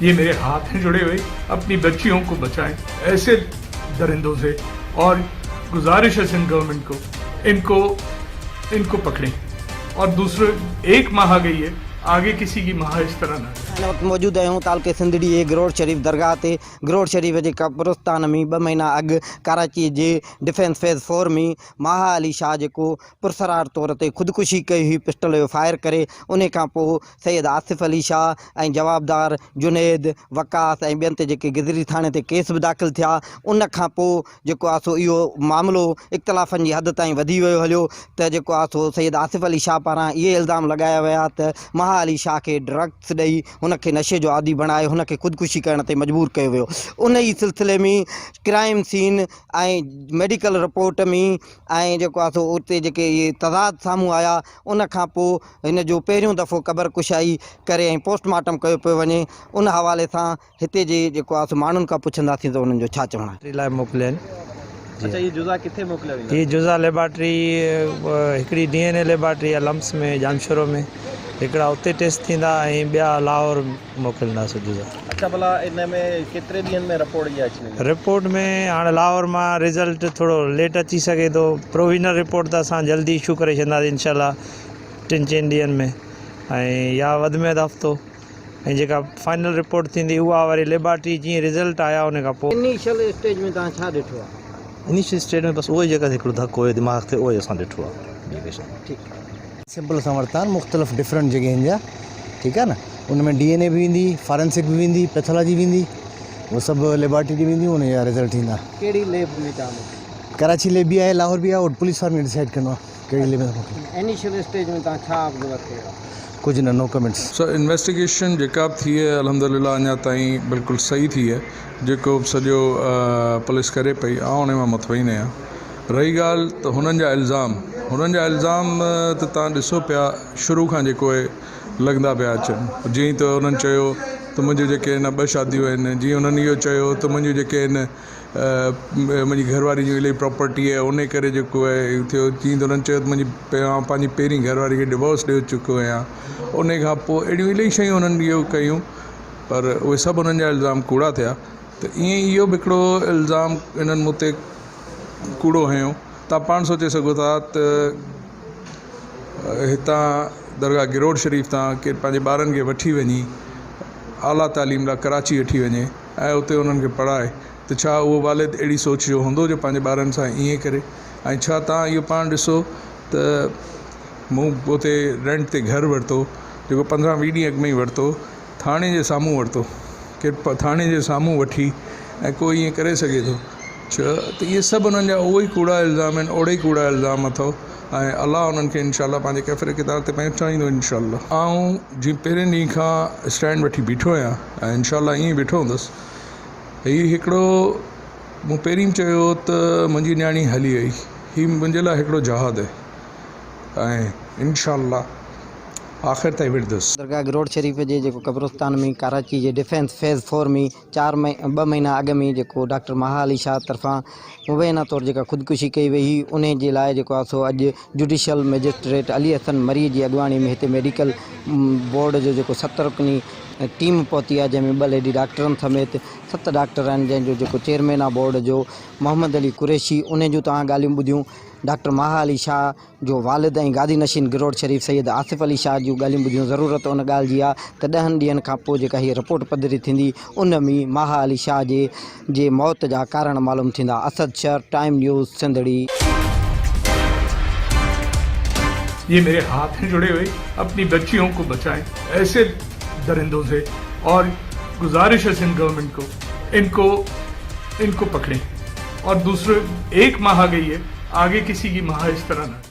ये मेरे हाथ हैं जुड़े हुए, अपनी बच्चियों को बचाएं ऐसे दरिंदों से। और गुजारिश है सिंध गवर्नमेंट को, इनको इनको पकड़ें। और दूसरे, एक माह आ गई है, आगे किसी की माह इस तरह ना। هن وقت موجود آهيون تعلقي سنڌڙي جي گروڙ شريف درگاهه تي. گروڙ شريف جي قبرستان ۾ ٻه مهينا اڳ ڪراچي جي ڊفينس فيز فور ۾ ماها علي شاهه جيڪو پرسرار طور تي خودڪشي ڪئي هئي پسٽل جو فائر ڪري، انهي کان پوء سيد آصف علي شاهه ۽ جوابدار جنيد، وقاص ۽ ٻين تي جيڪي گذري ٿاڻي تي ڪيس به داخل ٿيا، ان کان پوء جيڪو آهي سو اهو معاملو اختلافن جي حد تائين وڌي ويو هليو ته جيڪو آهي سو سيد آصف علي شاهه پاران اهي الزام لڳايا ويا ته مها علي شاهه کي ڊرگس ڏئي هن کي نشي جو عادي بڻائي هن کي خودڪشي ڪرڻ تي مجبور ڪيو ويو. ان ئي سلسلي ۾ ڪرائيم سين ۽ ميڊيڪل رپورٽ ۾ ۽ جيڪو آهي سو اتي جيڪي اهي تضاد سامهون آيا، ان کان پوء هن جو پهريون دفعو قبر ڪشائي ڪري ۽ پوسٽ مارٽم ڪيو پيو وڃي. ان حوالي سان هتي جي جيڪو آهي سو ماڻهن کان پڇنداسين ته انهن جو ڇا چوڻ آهي. ٽري لاء موڪليا آهن. اڇا اهي جزا ڪٿي موڪليا ويندا؟ اهي جزا ليبارٽري هڪڙي ڊي اين اي ليبارٽري آهي لمس ۾ ڄامشورو ۾ هڪڙا اتي ٽيسٽ ٿيندا ۽ ٻيا لاهور موڪلينداسون جزا. اڇا ڀلا ان ۾ ڪيتري ڏينهن ۾ رپورٽ اها اچي ويندي؟ رپورٽ ۾ هاڻي لاهور مان رزلٽ ٿورو ليٽ اچي سگهي ٿو، پروويزنل رپورٽ ته اسان جلدي اشو ڪري ڇڏنداسين انشاء الله ٽن چئن ڏينهن ۾ ۽ يا وڌ ۾ وڌ هفتو. ۽ جيڪا فائنل رپورٽ ٿيندي اها وري ليبارٽري جيئن رزلٽ آيا ان کان پوء. انيشل اسٽيج ۾ توهان ڇا ڏٺو آهي؟ انيشل اسٽيج ۾ بس اهو ئي جيڪا هڪڙو ڌڪ هيو دماغ تي اهو ئي اسان ڏٺو آهي ٻي ڪجهه نه. ٺيڪ. سيمپل اسان ورتا آهن مختلف ڊفرنٽ جڳهين جا ٺيڪ آهي نه ان ۾ ڊي اين اي به ويندي فارينسڪ به ويندي پيٿالاجي ويندي اهو سڀ ليبارٽري ڏي وينديون ان جا رزلٽ ايندا. ڪهڙي ليب ۾ توهان موڪليندا؟ ڪراچي ليب به آهي لاهور به آهي اهو پوليس وارن کي ڊسائيڊ ڪرڻو آهي. ڪهڙي ليول تي موڪليو. انيشل اسٽيج ۾ توهان ڇا آبزرو ڪيو آهي؟ ڪجهه نه نو ڪمينٽس. سر انويسٽيگيشن جيڪا به ٿي آهي الحمدلله اڃا تائين بلڪل صحيح ٿي آهي جيڪو به سڄو پوليس ڪري پئي آئون ان مان مطمئن آهيان رهي ڳالهه ته هنن جا الزام هنن جا الزام ته تان ڏسو پيا شروع کان جيڪو اهي لڳندا پيا اچن جيئن ته انهن چيو ته منهنجون جيڪي آهن ٻه شاديون آهن جيئن انهن اهو چيو ته منهنجون جيڪي آهن منهنجي گهر واري جي الائي پراپرٽي آهي ان ڪري جيڪو آهي ٿيو جيئن ته انهن چيو ته منهنجي آئون پنهنجي پهرين گهر واري کي ڊوورس ڏئي چڪو آهيان ان کان پوءِ اهڙيون الائي شيون انهن اهو ڪيون پر اهي سڀ انهن جا الزام ڪوڙا ٿيا ته ائين ئي اهو به هڪڙو الزام انهن مون تي ڪوڙو هنيو توهان پاڻ سوچي سگهو ٿا ته هتان درگاهه گروڙ شريف تان ڪير پنهنجي ٻارن کي وٺي وڃي اعليٰ تعليم لاءِ ڪراچي وٺي وڃي ۽ اتي انهن کي پڙهائي ته ڇا اهو والد اهڙي سوچ جو هوندو جو پنهنجي ٻارن سان ائين ڪري ۽ ڇا توهان اهو پاڻ ڏسو ته مون اتي رينٽ تي گهر ورتو جيڪو 15 20 ڏينهن اڳ ۾ ئي ورتو ٿاڻي جي سامهون ورتو ڪير ٿاڻي جي سامهون وٺي ۽ ڪو ائين ڪري سگهي ٿو ڇا ته اهي سڀ انهن جا اهي ئي ڪوڙا الزام آهن اوڙي ئي ڪوڙا الزام اٿو ۽ الله انهن کي انشاء الله پنهنجي ڪيفر ڪردار تي پهچائيندو انشاء الله. آئون جي پهرين ڏينهن کان اسٽينڊ وٺي بيٺو آهيان ۽ انشاء الله ائين ئي بيٺو هوندس. هي هڪڙو مون پهرين به چيو هو ته منهنجي نياڻي هلي وئي هي منهنجي لاء هڪڙو جهاد آهي ۽ انشاء الله آخر تائين وڙهندس. درگاهه گروڙ شريف جي جيڪو قبرستان ۾ ڪراچي جي ڊفينس فيز فور ۾ چار ٻه مهينا اڳ ۾ جيڪو ڊاڪٽر ماها علي شاهه طرفان مبينا طور جيڪا خودڪشي ڪئي وئي هئي انهي جي لاء جيڪو آهي سو اڄ جوڊيشل مئجسٽريٽ علي حسن مري جي اڳواڻي ۾ هتي ميڊيڪل بورڊ جو جيڪو ست رڪني ٽيم پهتي آهي جنهن ۾ ٻه ليڊي ڊاڪٽرن سميت ست ڊاڪٽر آهن جنهن جو جيڪو چيئرمين آهي بورڊ جو محمد علي قريشي انهي جون توهان ڳالهيون ٻڌيون ڊاڪٽر ماها علي شاهه جو والد ۽ گادي نشين گروڙ شريف سيد آصف علي شاهه جون ڳالهيون ٻڌيون ضرورت ان ڳالهه جي آ ته ڏهن ڏينهن کان پوء جيڪا هيء رپورٽ پڌري ٿيندي ان ۾ ماها علي شاهه جي جي موت جا ڪارڻ معلوم ٿيندا اسد شر، ٽائيم نيوز، سنڌڙي. ये मेरे हाथ हैं जुड़े हुए अपनी बच्चियों को बचाएं ऐसे दरिंदों से और गुजारिश है सिंध गवर्नमेंट को इनको इनको पकड़ें और दूसरे एक माह आ गई है, आगे किसी की माह इस तरह ना।